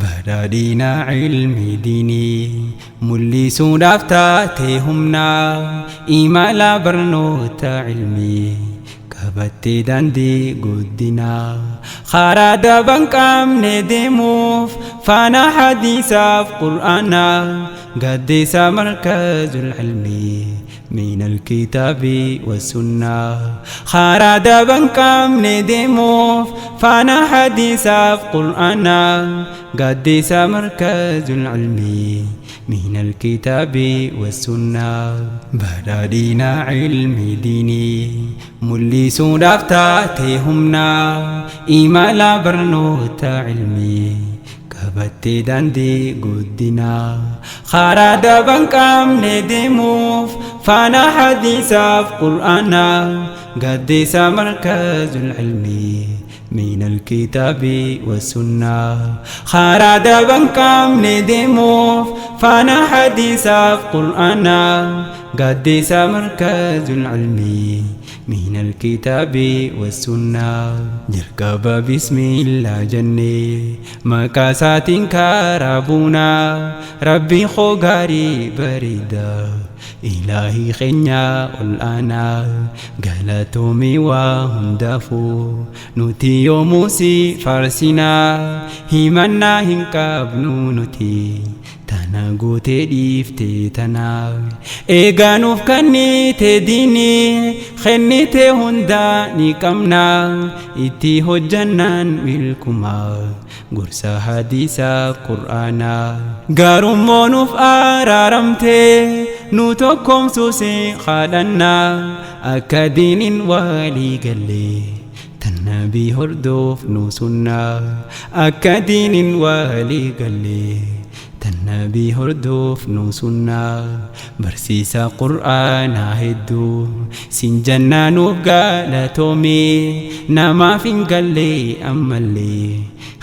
Badhaadhina ilmi diinii mul'isuudhaaf taate humnaa, imala barnoota ilmii qabattee daandii guddinaa, karaa daban qabne deemuuf faana hadiisaaf qur'aanaa, gaaddisa markazul ilmii من الكتاب والسنة. Karaa daban qabne deemuuf faana hadiisaaf qur'aanaa, gaaddisa markazul ilmii من الكتاب والسنة. Badhaadhina ilmi diinii mul'isuudhaaf taate humnaa, imala barnoota ilmii qabattee daandii guddinaa, karaa daban qabne deemuuf faana hadiisaaf qur'aanaa, gaaddisa markazul ilmii من الكتاب والسنة. Karaa daban qabne deemuuf faana hadiisaaf qur'aanaa, gaaddisa markazul ilmii من الكتاب والسنة. Jalqaba bismillah jennee maqaa isaatiin karaa buunaa, rabbii koo gaarii bareedaa, ilaahii keenya ol aanaa, galatoomii waa hundaafuu nuti yoomuu si faarsinaa, himannaa hin qabnu nuti tana gootee dhiifte tana. Eegaa nuuf kennite diinii, kennite hundaa ni qabna, itti hojjannaan milkumaa gorsa hadiisaaf qur'aanaa. Gaarummoo nuuf araaramte nu tokkomsuusi kadhannaa, akka diiniin walii gallee tan nabii hordofnu sunnaa, akka diiniin walii gallee tan nabii hordofnu sunnaa. Barsiisa qur'aanaa hedduu sin jannaa, nuuf galatoomii, namaaf hin gallee ammallee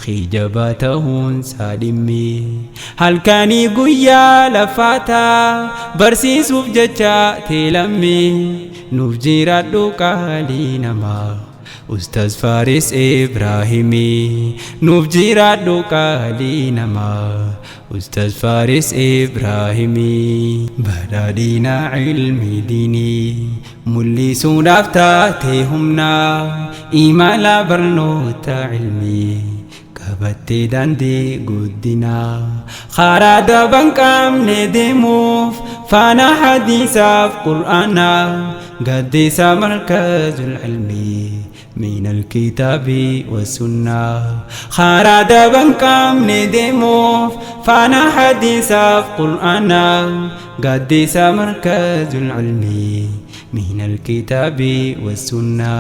kijabaa ta'uun saa dhimmi, halkanii guyyaa lafaataa barsiisuuf jecha teelammi. Nuuf jiraadhu qaalii namaa, Ustaz Faris Ibraahimii. Nuuf jiraadhu qaalii namaa, Ustaz Faris Ibraahimii. Badhaadhina ilmi diinii mul'isuudhaaf taate humnaa, imala barnoota ilmii qabattee daandii guddinaa, karaa daban qabne deemuuf faana hadiisaaf qur'aanaa, gaaddisa markazul ilmii من الكتاب والسنة. Karaa daban qabne deemuuf faana hadiisaaf qur'aanaa, gaaddisa markazul ilmii من الكتاب والسنة.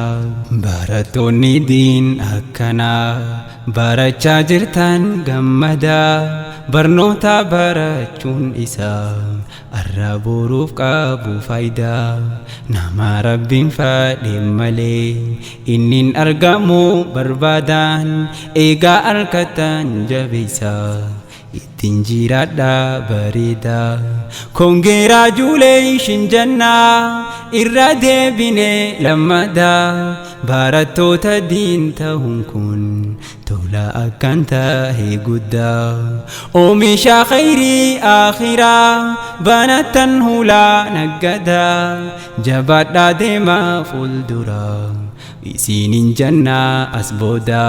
Barattoonni diin akkanaa barachaa jirtan gammadaa, barnoota barachuun isaa arra boruuf qabu faayidaa. Nama rabbiin fadhe malee innin argamu barbaadaan, eegaa arkatan jabeessaa ittiin jiraadha bareeda. Congratulation jannaa irra deebine lammadaa, barattoota diin ta'uun kun tola akkan tahe guddaa. Oomisha khayrii akhiraa banattan hulaa naggadaa, jabaadhaa deemaa fuulduraa isinin jannaa as booda,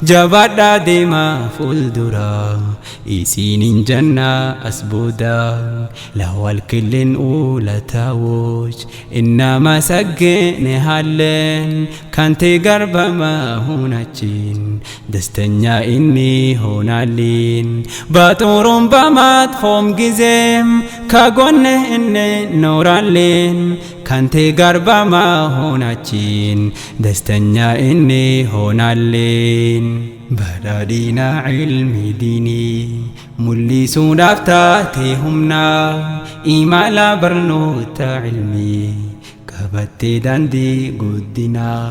jabaadhaa deemaa fuulduraa isinin jannaa as booda. ለዋልክልን ውለታዎች እናመሰግንሃለን፣ ካንተ ጋር በመሆናችን ደስተኛ እንሆናለን። በጥሩም በመጥፎም ጊዜም ከጎንህ እንኖራለን፣ ካንተ ጋር በመሆናችን ደስተኛ እንሆናለን። Badhaadhina ilmi diinii mul'isuudhaaf taate humnaa, imala barnoota ilmii qabattee daandii guddinaa,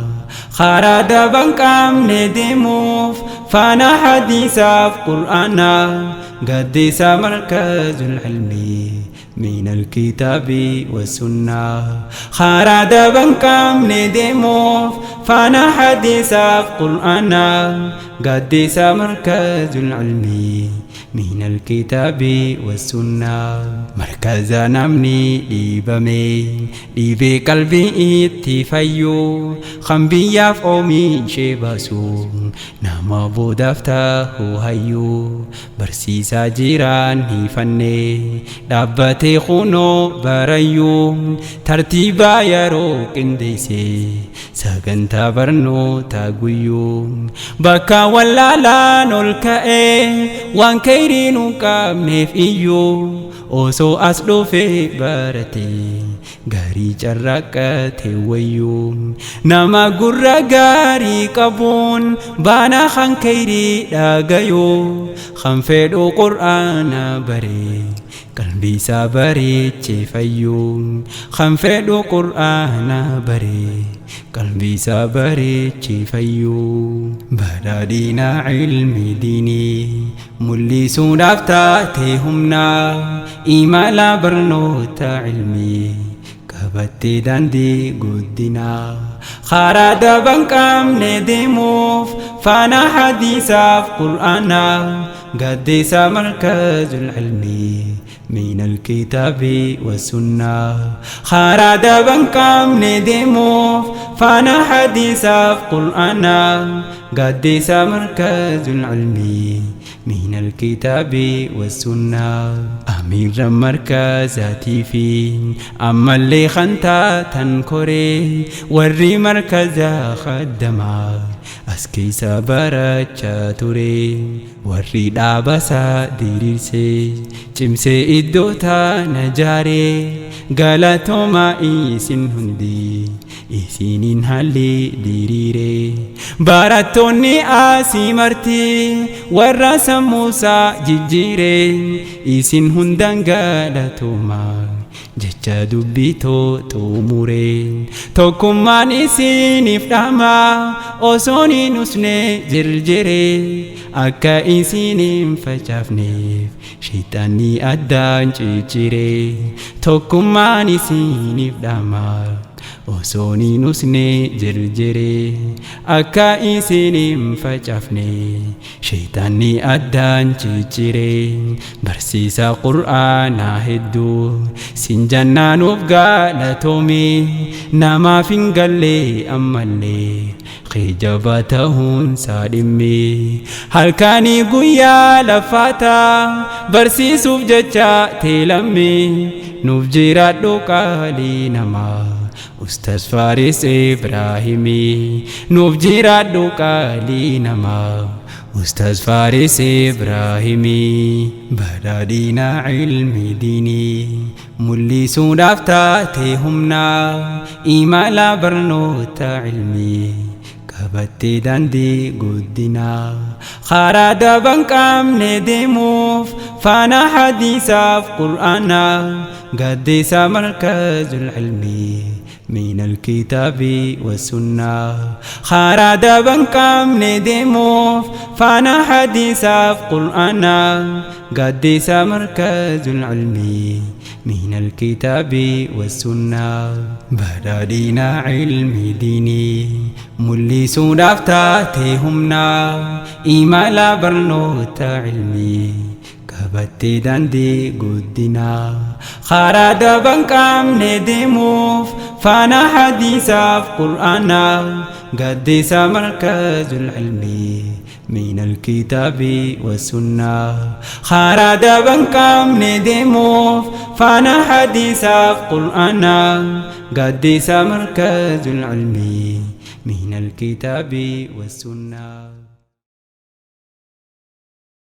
karaa daban qabne deemuuf faana hadiisaaf qur'aanaa, gaaddisa markazul ilmii. من الكتاب والسنة. Karaa daba hin qabne deemuuf faana hadiisaaf qur'aana, gaaddisa markazul ilmii من الكتاب والسنة. Markaza namni dhiibame dhiibee qalbii itti fayyu, kan biyyaaf oomishee baasu, nama boodaaf ta'u hayyu, barsiisaa jiraan hifanne dhaabbatee kunoo barayyuu, tartiibaa yeroo qindeesse sagantaa barnootaa guyyuu, bakka wallaalaan ol ka'ee waan kayriin hin qabneef iyyuu, osoo as dhufee barate gaarii carraaqate wayyuu, nama gurra gaarii qabuun baana kan kayrii dhagayuu, kan fedhu qur'aana baree qalbii isaa bareechee fayyuu, kan fedhu qur'aana baree qalbii isaa bareechee fayyuu. Badhaadhina ilmi diinii mul'isuudhaaf taate humna, imala barnoota ilmii qabattee daandii guddinaa. Karaa daba hin qabne deemuuf faana hadiisaaf qur'aana, gaaddisa markazul ilmii من الكتاب والسنة. Karaa daba hin qabne deemuuf faana hadiisaaf qur'aana, gaaddisa markazul ilmii من الكتاب والسنة. Amiirra markazaatii fi ammallee kan taatan koree warri markazaa khaddamaa as keessa barachaa ture, warri dhaabasaa diriirsee cimsee iddoo taana jaaree, galatoomaa isin hundi isiniin haalli diriire. Barattoonni asii marti warra sammuusaa jijjiire, isin hundan galatoomaa jecha dubbitoo xumure. Tokkummaan isiniif dhama osoon hin usne jirjire, akka isin hin facaafneef shayxaanni addaan ciccire. Tokkummaan isiniif dhama osoon hin usne jirjire, akka isin hin facaafne shayxaanni addaan ciccire. Barsiisa qur'aanaa hedduu sin jannaanuuf galatoomi, namaaf hin galle ammallee kijaba ta'uun isaa dhimmi, halkanii guyyaa lafaata barsiisuuf jecha teelammi, nuuf jiraadhu qaalii namaa Ustaz Faris Ibraahimii, nuuf jiraadhu qaalii namaa Ustaz Faris Ibraahimii. Badhaadhina ilmi diinii mul'isuudhaaf taate humna, imala barnoota ilmii qabattee daandii guddinaa. Karaa daba hin qabne deemuuf faana hadiisaaf qur'aana, gaaddisa markazul ilmii من الكتاب والسنة. Karaa daba hin qabne deemuuf faana hadiisaaf qur'aana, gaaddisa markazul ilmii من الكتاب والسنة. Badhaadhina ilmi diinii mul'isuudhaaf taate humna, imala barnoota ilmii qabattee daandii guddinaa. Karaa daba hin qabne deemuuf faana hadiisaaf qur'aana, gaaddisa markazul ilmii من الكتاب والسنة. Karaa daba hin qabne deemuuf faana hadiisaaf qur'aana, gaaddisa markazul ilmii من الكتاب والسنة.